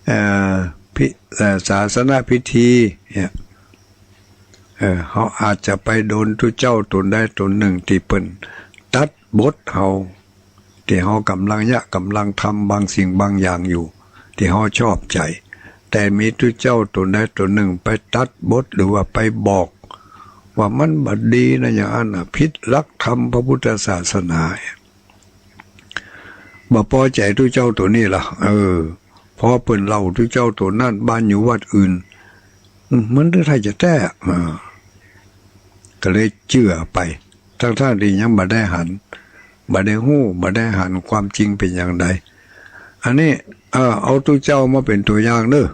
เอ่อ พิ- เอ่อ ศาสนพิธี เนี่ย เออ เฮาอาจจะไปโดนตุ๊เจ้าต๋นใดต๋นหนึ่งตี้เปิ้นตัดบทเฮา ตี้เฮากำลังเยียะกำลังทำบางสิ่งบางอย่างอยู่ ตี้เฮาชอบใจ๋ แต่มีตุ๊เจ้าต๋นใดต๋นหนึ่งไปตัดบทหรือว่าไปบอกว่ามันบ่ดีนะ อย่างอั้นน่ะ ผิดหลักธรรมพระพุทธศาสนา บ่ปอใจ๋ตุ๊เจ้าตั๋วนี้ละ เออ พอเปิ้นเล่าตุ๊เจ้าตั๋วนั้น บ้านอยู่วัดอื่น อืม มันได้ถ้าจะแต๊ อ่า ก็เลยเจื้อไป ตังๆ ตี้ยังบ่ได้หัน บ่ได้ฮู้ บ่ได้หันความจริงเป๋นอย่างใด อันนี้ เออ เอาตุ๊เจ้ามาเป๋นตั๋วอย่างเน่อ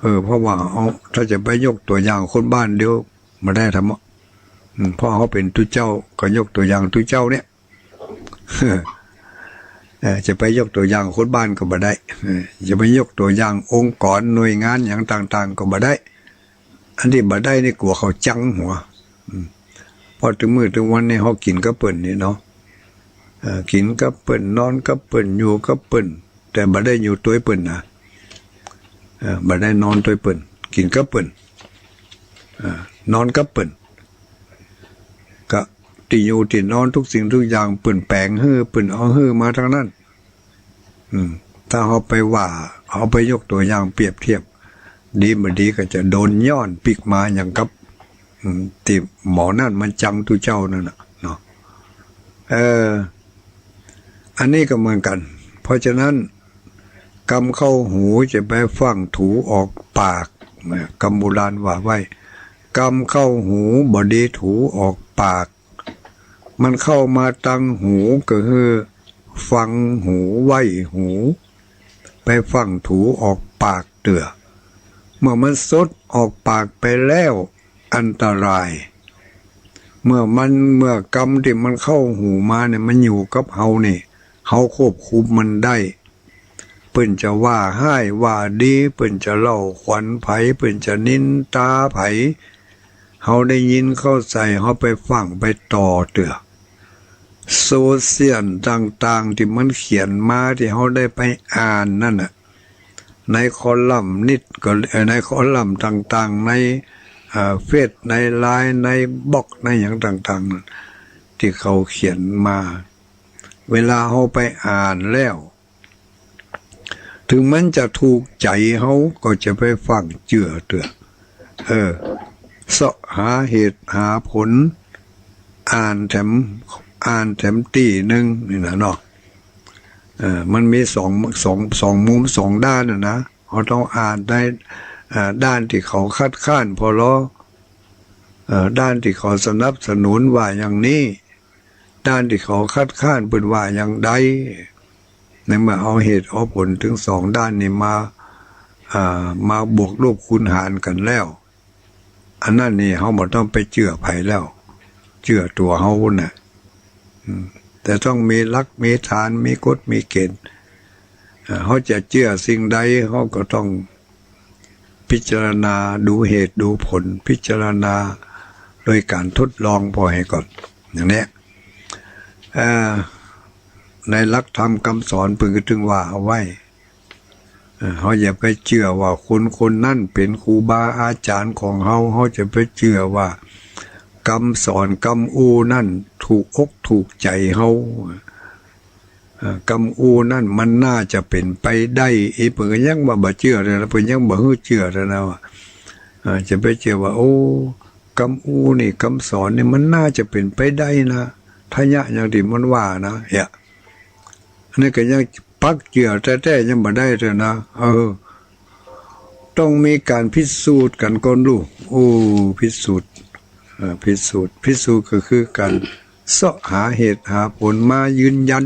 เออ เพราะว่าเอา ถ้าจะไปยกตั๋วอย่างคนบ้านเดียว บ่ได้ธรรมะ อืม เพราะเฮาเป๋นตุ๊เจ้า ก็ยกตั๋วอย่างตุ๊เจ้าเนี่ย เอ่อ จะไปยกตั๋วอย่างคนบ้านก็บ่ได้ เอ่อ จะไปยกตั๋วอย่างองค์กรหน่วยงานหยังต่างๆ ก็บ่ได้ อันตี้บ่ได้นี่กั๋วเขาจังหัว อืม เพราะตึงมื้อตึงวันนี้เฮากิ๋นกับเปิ้นนี่เนาะ เอ่อ กิ๋นกับเปิ้น นอนกับเปิ้น อยู่กับเปิ้น แต่บ่ได้อยู่ตวยเปิ้นนะ เอ่อ บ่ได้นอนตวยเปิ้น กิ๋นกับเปิ้น เอ่อ นอนกับเปิ้น ก็ตี้อยู่ตี้นอนทุกสิ่งทุกอย่างเปิ้นแป๋งหื้อ เปิ้นเอาหื้อมาตังนั้น อืม ถ้าเฮาไปว่า เฮาไปยกตั๋วอย่างเปรียบเทียบ ดีบ่ดีก็จะโดนย้อนปิ๊กมาอย่างกับ อืม ตี้หมอนั่นมันจังตุ๊เจ้านั่นน่ะเนาะ เออ อันนี้ก็เหมือนกั๋น เพราะฉะนั้น กำเข้าหูจะไปฟั่งถูออกปาก นะ กำโบราณว่าไว้ กำเข้าหูบ่ดีถูออกปาก มันเข้ามาตังหูก็คือฟังหูไว้หู ไปฟั่งถูออกปากเตื้อ เมื่อมันสดออกปากไปแล้วอันตราย เมื่อมัน เมื่อกำตี้มันเข้าหูมาเนี่ยมันอยู่กับเฮานี่ เฮาควบคุมมันได้ เปิ้นจะว่าฮ้ายว่าดี เปิ้นจะเล่าขวัญใผ เปิ้นจะนินตาใผ เฮาได้ยินเข้าใจ๋ เฮาไปฟั่งไปต่อเตื้อ โซเชียลต่างๆ ตี้มันเขียนมา ตี้เฮาได้ไปอ่านนั่นน่ะ ในคอลัมน์นิดก็ เอ่อ ในคอลัมน์ต่างๆ ใน เอ่อ เฟซ ในไลน์ ในบล็อก ในหยังต่างๆ นั่น ตี้เขาเขียนมา เวลาเฮาไปอ่านแล้ว เถิงมันจะถูกใจ๋เฮาก็จะไปฟั่งเจื้อเตื้อ เออ เซาะหาเหตุหาผล อ่านแถม อ่านแถมตี้นึ่งนี่นะเนาะ เออ มันมีสอง สอง สองมุมสองด้านน่ะนะ เฮาต้องอ่านใน เอ่อ ด้านตี้เขาคัดค้านผ่อลอ เอ่อ ด้านตี้เขาสนับสนุนว่าอย่างนี้ ด้านตี้เขาคัดค้านเปิ้นว่าอย่างใด ในเมื่อเอาเหตุเอาผลตึงสองด้านนี้มา อ่า มาบวกลบคูณหารกั๋นแล้ว อันนั้นนี่เฮาบ่ต้องไปเจื้อใผแล้ว เจื้อตั๋วเฮาพู้นน่ะ อืม แต่ต้องมีหลักมีฐาน มีกฎมีเกณฑ์ เอ่อ เฮาจะเจื้อสิ่งใด เฮาก็ต้องพิจารณาดูเหตุดูผล พิจารณาโดยก๋านทดลองผ่อหื้อก่อน อย่างเนี้ย เอ่อ ในหลักธรรมกำสอนเปิ้นก็ตึงว่าเอาไว้ เอ่อ เฮาอย่าไปเจื้อว่าคนคนนั้นเป๋นครูบาอาจ๋ารย์ของเฮา เฮาจะไปเจื้อว่ากำสอนกำอู้นั้นถูกอกถูกใจ๋เฮา เอ่อ กำอู้นั้นมันน่าจะเป๋นไปได้ อีเปิ้นก็ยังว่าบ่เจื้อเลยนะ เปิ้นยังบ่หื้อเจื้อเลยนะว่า เอ่อ จะไปเจื้อว่า โอ้ กำอู้นี่ กำสอนนี่มันน่าจะเป๋นไปได้นะ ถะยะอย่างตี้มันว่านะ เหีย อันนี้ก็ยังปักเจื้อแต๊ๆ ยังบ่ได้เตื้อนะ เออ ต้องมีก๋านพิสูจน์กั๋นก่อนลูก โอ้ พิสูจน์ เอ่อ พิสูจน์ พิสูจน์ก็คือก๋านเซาะหาเหตุหาผลมายืนยัน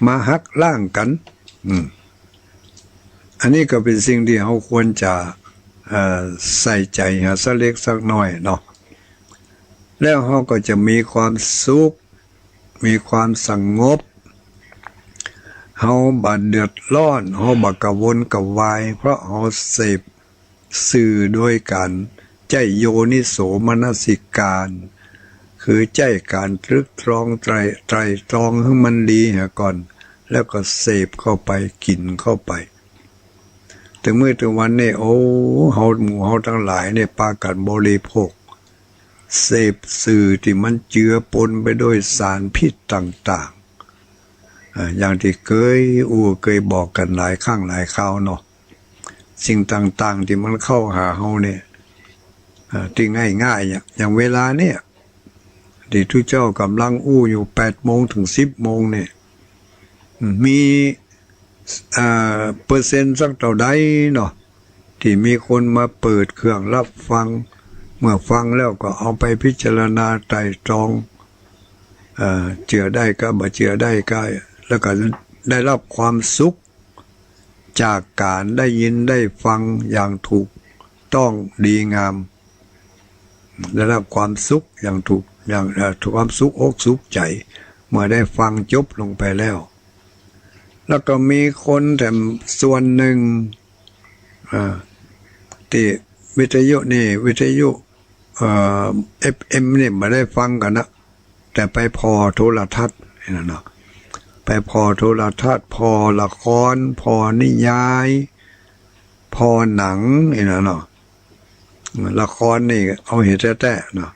มาหักล้างกั๋น อืม อันนี้ก็เป๋นสิ่งตี้เฮาควรจะ เอ่อ ใส่ใจ๋หาสักเล็กสักน้อยเนาะ แล้วเฮาก็จะมีความสุข มีความสงบ เฮาบ่เดือดร้อน เฮาบ่กระวนกระวาย เพราะเฮาเสพสื่อโดยก๋านใจ๊โยนิโสมนสิการ คือใจ๊ก๋านตรึกตรองไตร่ ไตร่ตรองหื้อมันดีเหียก่อน แล้วก็เสพเข้าไป กิ๋นเข้าไป เถิงมื้อเถิงวันนี่ โอ้ เฮา หมู่เฮาตังหลายนี่ปากั๋นบริโภค เสพสื่อตี้มันเจือปนไปด้วยสารพิษต่างๆ อ่า อย่างตี้เกยอู้เกยบอกกั๋นหลายครั้งหลายคราวเนาะ สิ่งต่างๆ ตี้มันเข้าหาเฮาเนี่ย อ่า ตี้ง่ายๆ อย่าง อย่างเวลาเนี่ย ตี้ตุ๊เจ้าก่ำลังอู้อยู่ แปดโมงเถิงสิบโมงเนี่ย มี เอ่อ เปอร์เซ็นต์สักเต้าใดเนาะ ตี้มีคนมาเปิดเครื่องรับฟัง เมื่อฟังแล้วก็เอาไปพิจารณาไตร่ตรอง เอ่อ เจื้อได้ก้า บ่เจื้อได้ก้า แล้วก็ได้รับความสุขจากก๋านได้ยินได้ฟังอย่างถูกต้องดีงาม ได้รับความสุขอย่างถูก อย่าง เอ่อ ความสุขอกสุขใจ๋ เมื่อได้ฟังจบลงไปแล้ว แล้วก็มีคนแถมส่วนนึ่ง อ่า ตี้วิทยุนี่ วิทยุ เอ่อ เอฟเอ็ม นี่บ่ได้ฟังกั๋นนะ แต่ไปผ่อโทรทัศน์นี่นะเนาะ ไปผ่อโทรทัศน์ ผ่อละคร ผ่อนิยาย ผ่อหนังนี่นะเนาะ ละครนี่เอาเหตุแต๊ๆ เนาะ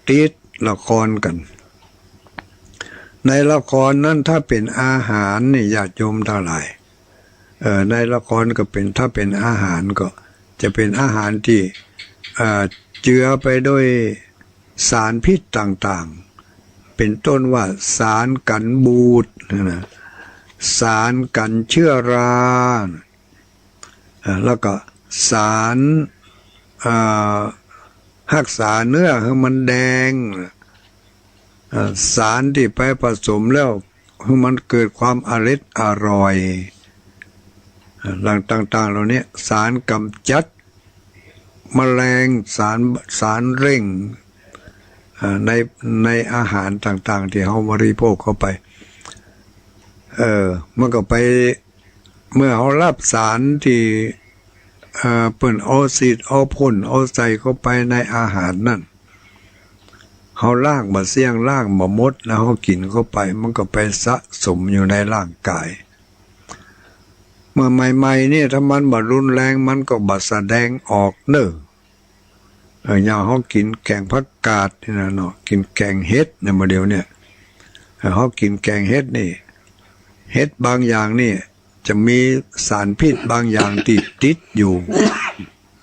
ติดละครกั๋น ในละครนั้นถ้าเป๋นอาหารนี่ ญาติโยมตังหลาย เอ่อ ในละครก็เป๋น ถ้าเป๋นอาหารก็จะเป๋นอาหารตี้ เอ่อ เจือไปด้วยสารพิษต่างๆ เป๋นต้นว่าสารกั๋นบูดนะ สารกั๋นเจื้อรา อ่า แล้วก็สาร อ่า ฮักษาเนื้อหื้อมันแดง อ่า สารตี้ไปผสมแล้วหื้อมันเกิดความอร็ดอร่อย อ่า หลังต่างๆ เหล่านี้ สารก๋ำจัดแมลง สาร สารเร่ง อ่า ใน ในอาหารต่างๆ ตี้เฮาบริโภคเข้าไป เออ มันก็ไป เมื่อเฮาฮับสารตี้ เอ่อ เปิ้นเอาสีดเอาพ่นเอาใส่เข้าไปในอาหารนั้น เฮาล้างบ่เสี้ยง ล้างบ่หมด แล้วเฮากิ๋นเข้าไป มันก็ไปสะสมอยู่ในร่างกาย เมื่อใหม่ๆ นี่ถ้ามันบ่รุนแรง มันก็บ่แสดงออกเน่อ เออ อย่างเฮากิ๋นแก๋งผักกาดนี่นะเนาะ กิ๋นแก๋งเห็ดเนี่ย บ่าเดี่ยวเนี่ย เออ เฮากิ๋นแก๋งเห็ดนี่ เห็ดบางอย่างนี่จะมีสารพิษบางอย่างตี้ติดอยู่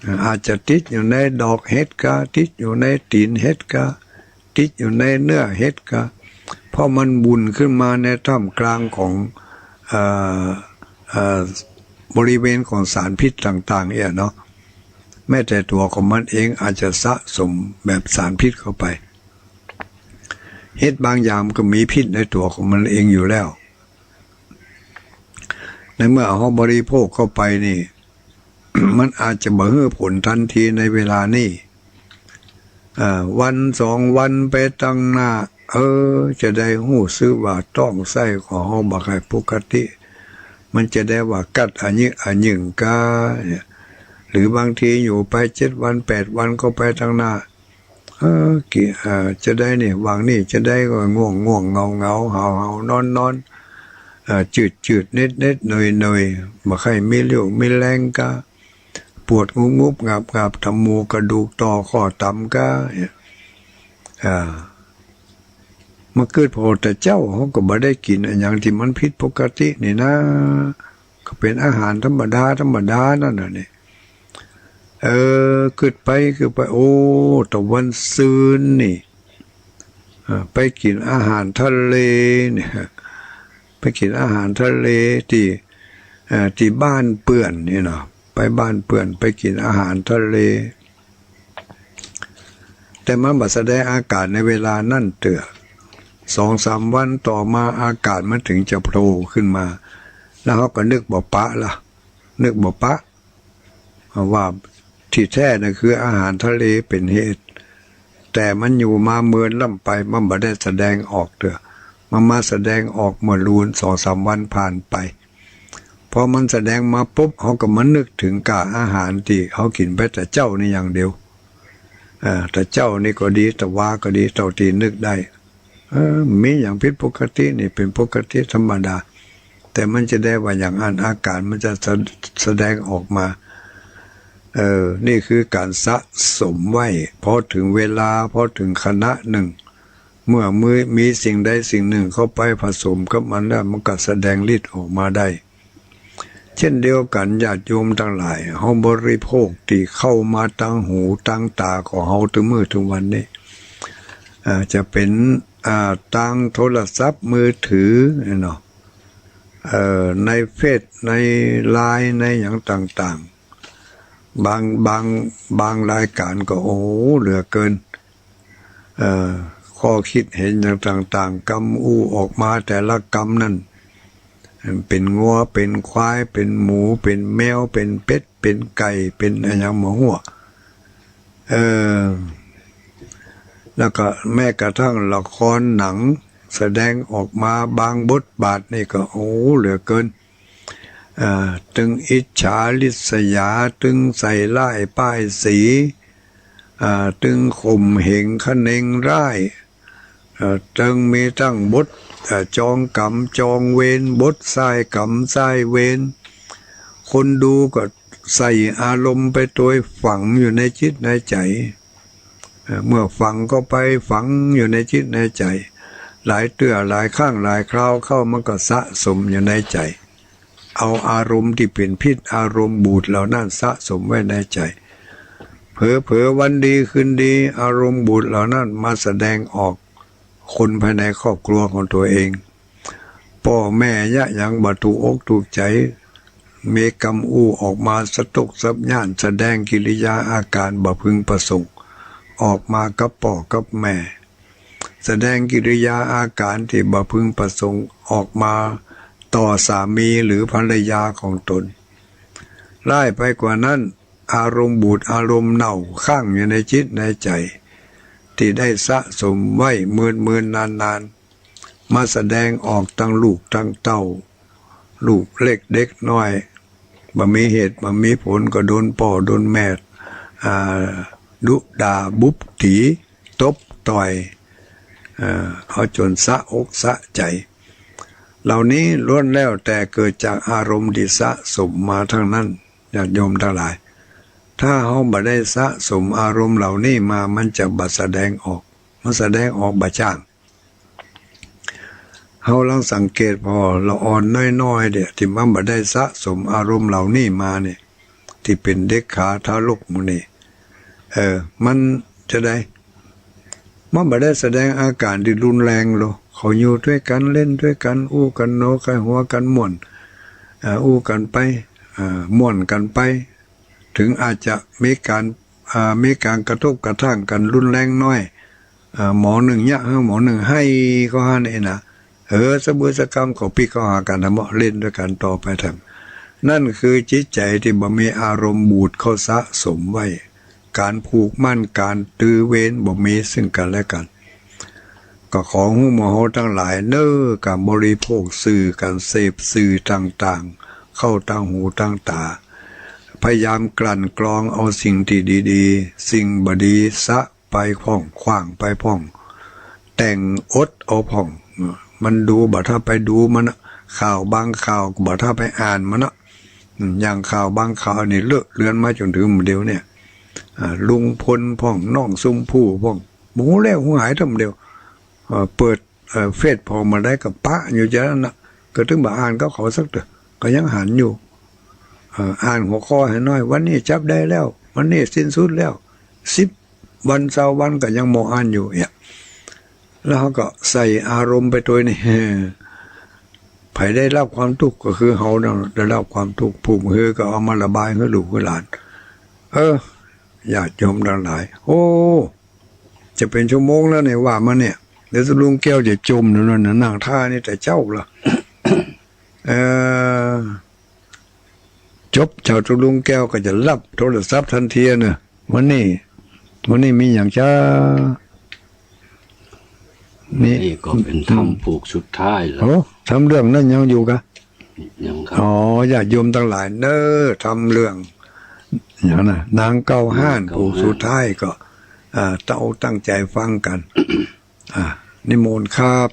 เออ อาจจะติดอยู่ในดอกเห็ดกา ติดอยู่ในตี๋นเห็ดกา ติดอยู่ในเนื้อเห็ดกา เพราะมันบุ่นขึ้นมาในท่ามกลางของ เอ่อ เอ่อ บริเวณของสารพิษต่างๆ เนี่ยเนาะ แม้แต่ตั๋วของมันเองอาจจะสะสมแบบสารพิษเข้าไป เห็ดบางอย่างมันก็มีพิษในตั๋วของมันเองอยู่แล้ว ในเมื่อเฮาบริโภคเข้าไปนี่ มันอาจจะบ่หื้อผลตันทีในเวลานี้ อ่า วันสองวันไปตังหน้า เออ จะได้ฮู้สึกว่าต๊องไส้ของเฮาบ่ใค่ปกติ มันจะได้ว่ากัดอะยึกอะยึงกาเนี่ย หรือบางทีอยู่ไปเจ็ดวันแปดวันก็ไปตังหน้า เออ กิ เอ่อ จะได้นี่ วางนี่ จะได้ก็ง่วงๆ เหงาๆ หาวๆ นอนๆ เอ่อ จืดๆ เน็ดๆ หน่อยๆ บ่ใค่มีเรี่ยวมีแฮงกา ปวดงุบๆ งับๆ ต๋ามหมู่กระดูกต่อข้อต๋ำกาเนี่ย อ่า เมื่อเกิดพระพุทธเจ้า เฮาก็บ่ได้กิ๋นอะหยังตี้มันผิดปกตินี่นา ก็เป๋นอาหารธรรมดาธรรมดานั่นน่ะนี่ เออ กึ๊ดไปกึ๊ดไป โอ้ ตะวันซืนนี่ เอ่อ ไปกิ๋นอาหารทะเลเนี่ย ไปกิ๋นอาหารทะเลตี้ เอ่อ ตี้บ้านเปื้อนนี่เนาะ ไปบ้านเปื้อน ไปกิ๋นอาหารทะเล แต่มันบ่แสดงอาก๋านในเวลานั้นเตื้อ สองสามวันต่อมาอาก๋านมันเถิงจะโผล่ขึ้นมา แล้วเฮาก็นึกบ่ปะละ นึกบ่ปะ ว่าที่แท้น่ะคืออาหารทะเลเป๋นเหตุ แต่มันอยู่มาเมินล้ำไป มันบ่ได้แสดงออกเตื้อ มันมาแสดงออกเมื่อลูนสองสามวันผ่านไป พอมันแสดงมาปุ๊บ เฮาก็มานึกเถิงก้าอาหารตี้เฮากิ๋นไปแต่เจ๊านี่อย่างเดียว เอ่อ แต่เจ๊านี่ก็ดี แต่วาก็ดี เต้าตี้นึกได้ เออ มีหยังผิดปกตินี่ เป๋นปกติธรรมดา แต่มันจะได้ว่าอย่างอั้น อาก๋านมันจะสะ- แสดงออกมา เออ นี่คือก๋านสะสมไว้ พอเถิงเวลา พอเถิงขณะนึ่ง เมื่อมี- มีสิ่งใดสิ่งนึ่งเข้าไปผสมกับมันแล้ว มันก็แสดงฤทธิ์ออกมาได้ เจ้นเดียวกั๋น ญาติโยมตังหลาย เฮาบริโภคตี้เข้ามาตางหูตางต๋าของเฮาตึงมื้อตึงวันนี้ อ่า จะเป๋น อ่า ตางโทรศัพท์มือถือเนาะ เอ่อ ในเฟซ ในไลน์ ในหยังต่างๆ บาง บาง บางรายก๋านก็ โอ้ เหลือเกิน เอ่อ ข้อคิดเห็นอย่างต่างๆ กำอู้ออกมาแต่ละกำนั้น เป๋นงัว เป๋นควาย เป๋นหมู เป๋นแมว เป๋นเป็ด เป๋นไก่ เป๋นอะหยังบ่ฮู้ เออ แล้วก็แม้กระทั่งละครหนังแสดงออกมาบางบทบาทนี่ก็ โอ้ เหลือเกิน อ่า ตึงอิจฉาริษยา ตึงใส่ร้ายป้ายสี อ่า ตึงข่มเหงคะเนงร้าย เอ่อ ตึงมีตึงบท เอ่อ จองกรรมจองเวร บทสายกรรมสายเวร คนดูก็ใส่อารมณ์ไปตวยฝังอยู่ในจิตในใจ๋ เอ่อ เมื่อฝังเข้าไป ฝังอยู่ในจิตในใจ๋ หลายเตื้อหลายครั้งหลายคราวเข้า มันก็สะสมอยู่ในใจ๋ เอาอารมณ์ตี้เป๋นพิษ อารมณ์บูดเหล่านั้นสะสมไว้ในใจ๋ เผลอๆ วันดีคืนดี อารมณ์บูดเหล่านั้นมาแสดงออก คนภายในครอบครัวของตั๋วเอง ป้อแม่เยียะหยังบ่ถูกอกถูกใจ๋ เมกำอู้ออกมาสะตกสับย้าน แสดงกิริยาอาก๋านบ่พึงประสงค์ ออกมากับป้อกับแม่ แสดงกิริยาอาก๋านตี้บ่พึงประสงค์ออกมาต่อสามีหรือภรรยาของต๋น ร้ายไปกว่านั้น อารมณ์บูดอารมณ์เน่าค้างอยู่ในจิตในใจ๋ ตี้ได้สะสมไว้เมินๆ นานๆ มาแสดงออกตังลูกตังเต้า ลูกเล็กเด็กน้อย บ่มีเหตุบ่มีผลก็โดนป้อโดนแม่ อ่า ดุด่าบุบตี๋ ตบต่อย เอ่อ เอาจ๋นสะอกสะใจ๋ เหล่านี้ล้วนแล้วแต่เกิดจากอารมณ์ตี้สะสมมาทั้งนั้น ญาติโยมตังหลาย ถ้าเฮาบ่ได้สะสมอารมณ์เหล่านี้มา มันจะบ่แสดงออก มันแสดงออกบ่จ้าง เฮาลองสังเกตผ่อ ละอ่อนน้อยๆ เนี่ย ตี้มันบ่ได้สะสมอารมณ์เหล่านี้มาเนี่ย ตี้เป๋นเด็กขาทารกหมู่นี้ เออ มันจะใด มันบ่ได้แสดงอาก๋านตี้รุนแรงหรอก เขาอยู่ตวยกั๋น เล่นตวยกั๋น อู้กั๋นหนอ ใค่หัวกั๋นม่วน เอ่อ อู้กั๋นไป เอ่อ ม่วนกั๋นไป เถิงอาจจะมีก๋าน อ่า มีก๋านกระทบกระทั่งกั๋นรุนแรงน้อย อ่า หมอนึ่งเยียะหื้อหมอนึ่งไห้ก็หั้นเองนะ เออ สะบือสะกำเขาปิ๊กเข้าหากั๋นแถม เล่นตวยกั๋นต่อไปแถม นั่นคือจิตใจ๋ตี้บ่มีอารมณ์บูดเข้าสะสมไว้ ก๋านผูกมั่น ก๋านตือเวรบ่มีซึ่งกั๋นและกั๋น ก็ขอหื้อหมู่เฮาตังหลายเน่อ ก๋านบริโภคสื่อ ก๋านเสพสื่อต่างๆ เข้าตางหูตางต๋า พยายามกลั่นกรองเอาสิ่งตี้ดีๆ สิ่งบ่ดีสะไปพ่อง ขว้างไปพ่อง แต่งอดเอาพ่อง มันดูบ่ถ้าไปดูมันนะ ข่าวบางข่าวบ่ถ้าไปอ่านมันนะ อืม อย่างข่าวบางข่าวนี่เลอะเลือนมาจ๋นเถิงเดี๋ยวเนี่ย อ่า ลุงพลพ่อง น้องชมพู่พ่อง บ่ฮู้แล้วฮู้หายเถิงเดี๋ยว เอ่อ เปิด เอ่อ เฟซผ่อเมื่อใดก็ปะอยู่จะนั้นนะ ก็เถิงบ่อ่านกับเขาสักเตื้อ ก็ยังหันอยู่ เอ่อ อ่านหัวข้อหื้อหน่อย วันนี้จับได้แล้ว วันนี้สิ้นสุดแล้ว สิบวัน ซาววันก็ยังบ่อ่านอยู่เนี่ย แล้วเฮาก็ใส่อารมณ์ไปตวยนี่ ใผได้รับความตุ๊กข์ก็คือเฮานั่นได้รับความตุ๊กข์ ผู้หื้อก็เอามาระบายหื้อลูกหื้อหลาน เออ ญาติโยมตังหลาย โอ้ จะเป๋นชั่วโมงแล้วเนี่ยว่ามาเนี่ย เดี๋ยวตะลุงแก้วจะจ่มแล้วนะ นั่งท่านี่แต่เจ๊าละ เออ จบเจ้าตะลุงแก้วก็จะรับโทรศัพท์ทันทีนะ วันนี้ วันนี้มีหยังจ๊ะ นี่ นี่ก็เป๋นธรรมผูกสุดท้ายแล้ว โอ้ ธรรมเรื่องนั้นยังอยู่กะ ยังครับ อ๋อ ญาติโยมตังหลายเน่อ ธรรมเรื่อง อย่างนะ นางเก้าห้าน นางเก้าห้าน ผูกสุดท้ายก็ อ่า เต้าตั้งใจ๋ฟังกั๋น อ่า นิมนต์ครับ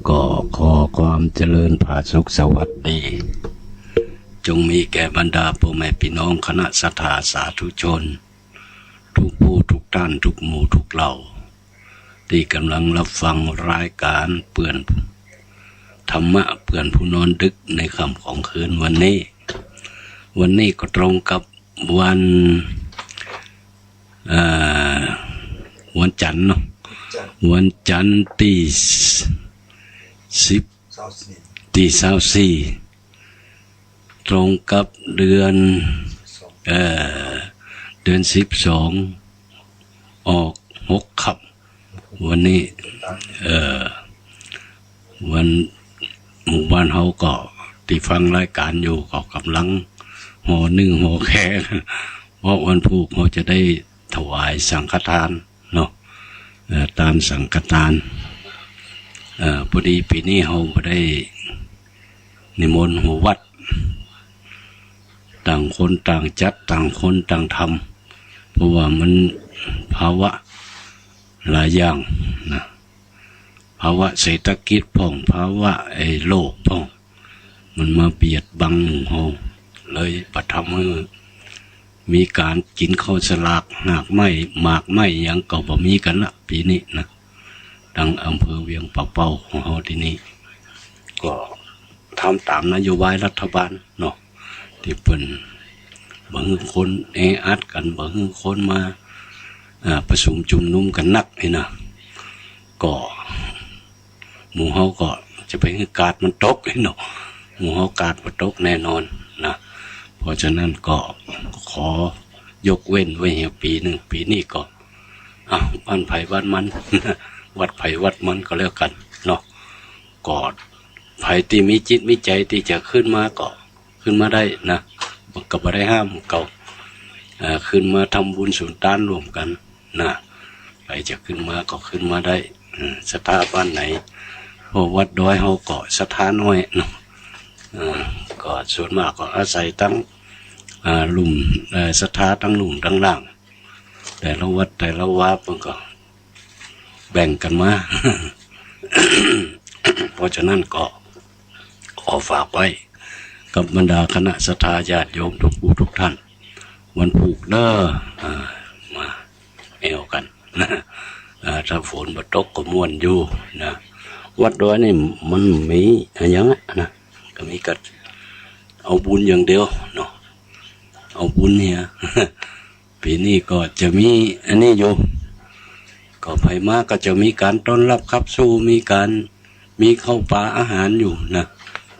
ก็ขอความเจริญผาสุกสวัสดี จงมีแก่บรรดาป้อแม่ปี้น้องคณะศรัทธาสาธุชน กู้ผู้กู้ต้านกู้หมู่กู้เหล่า ตี้ก่ำลังฮับฟังรายก๋านเปื้อนธรรมะเปื้อนผู้นอนดึกในค่ำของคืนวันนี้ วันนี้ก็ตรงกับวัน เอ่อ วันจันทร์เนาะ วันจันทร์ตี้สิบ ตี้ซาวสี่ ตรงกับเดือน เอ่อ เดือนสิบสอง ออกหกค่ำ วันนี้ เอ่อ วัน หมู่บ้านเฮาก็ตี้ฟังรายก๋านอยู่ก็ก่ำลังห่อนึ่งห่อแขง เพราะวันพูกเฮาจะได้ถวายสังฆทานเนาะ เอ่อ ตานสังฆทาน เอ่อ พอดีปี๋นี้เฮาบ่ได้นิมนต์หัววัด ต่างคนต่างจัด ต่างคนต่างทำ เพราะว่ามันภาวะหลายอย่างนะ ภาวะเศรษฐกิจพ่อง ภาวะไอ้โรคพ่อง มันมาเบียดบังหมู่เฮา เลยบ่ทำหื้อมีก๋านกิ๋นข้าวสลาก หมากไม้ หมากไม้หยังก็บ่มีกั๋นละ ปี๋นี้นะ ตังอำเภอเวียงป่าเป้าของเฮาตี้นี่ ก็ทำต๋ามนโยบายรัฐบาลเนาะ ตี้เปิ้นบ่หื้อคนแออัดกั๋น บ่หื้อคนมา อ่า ประชุมจุมนุมกั๋นนักนี่นะ ก็ หมู่เฮาก็จะไปหื้อกาดมันตกเนาะ หมู่เฮากาดบ่ตกแน่นอนนะ เพราะฉะนั้นก็ขอยกเว้นไว้เหียปี๋นึ่ง ปี๋นี้ก็ อ่ะ บ้านใผบ้านมัน วัดใผวัดมันก็แล้วกั๋นเนาะ ก็ใผตี้มีจิตมีใจ๋ตี้จะขึ้นมาก็ขึ้นมาได้นะ ก็บ่ได้ห้ามเก่า เอ่อ ขึ้นมาทำบุญสุนตานร่วมกั๋น นะ ใผจะขึ้นมาก็ขึ้นมาได้ เออ ศรัทธาบ้านไหน เพราะวัดดอยเฮาก็ศรัทธาน้อยเนาะ เออ ก็ส่วนมากก็อาศัยตัง อ่า ลุ่ม เอ่อ ศรัทธาตังลุ่มตังล่าง แต่ละวัดแต่ละวาเปิ้นก็แบ่งกั๋นมา เพราะฉะนั้นก็ขอฝากไว้กับบรรดาคณะศรัทธาญาติโยมทุกผู้ทุกท่าน วันพูกเด้อ อ่า มา แอ่วกั๋นนะ อ่า ถ้าฝนบ่ตกก็ม่วนอยู่นะ วัดดอยนี่มันมีอะหยังอะนะ ก็มีกั๋นเอาบุญอย่างเดียวเนาะ เอาบุญเนี่ย ปี๋นี้ก็จะมีอันนี้อยู่ ก็ใผมาก็จะมีก๋านต้อนรับขับสู้ มีก๋าน มีข้าวป๋าอาหารอยู่นะ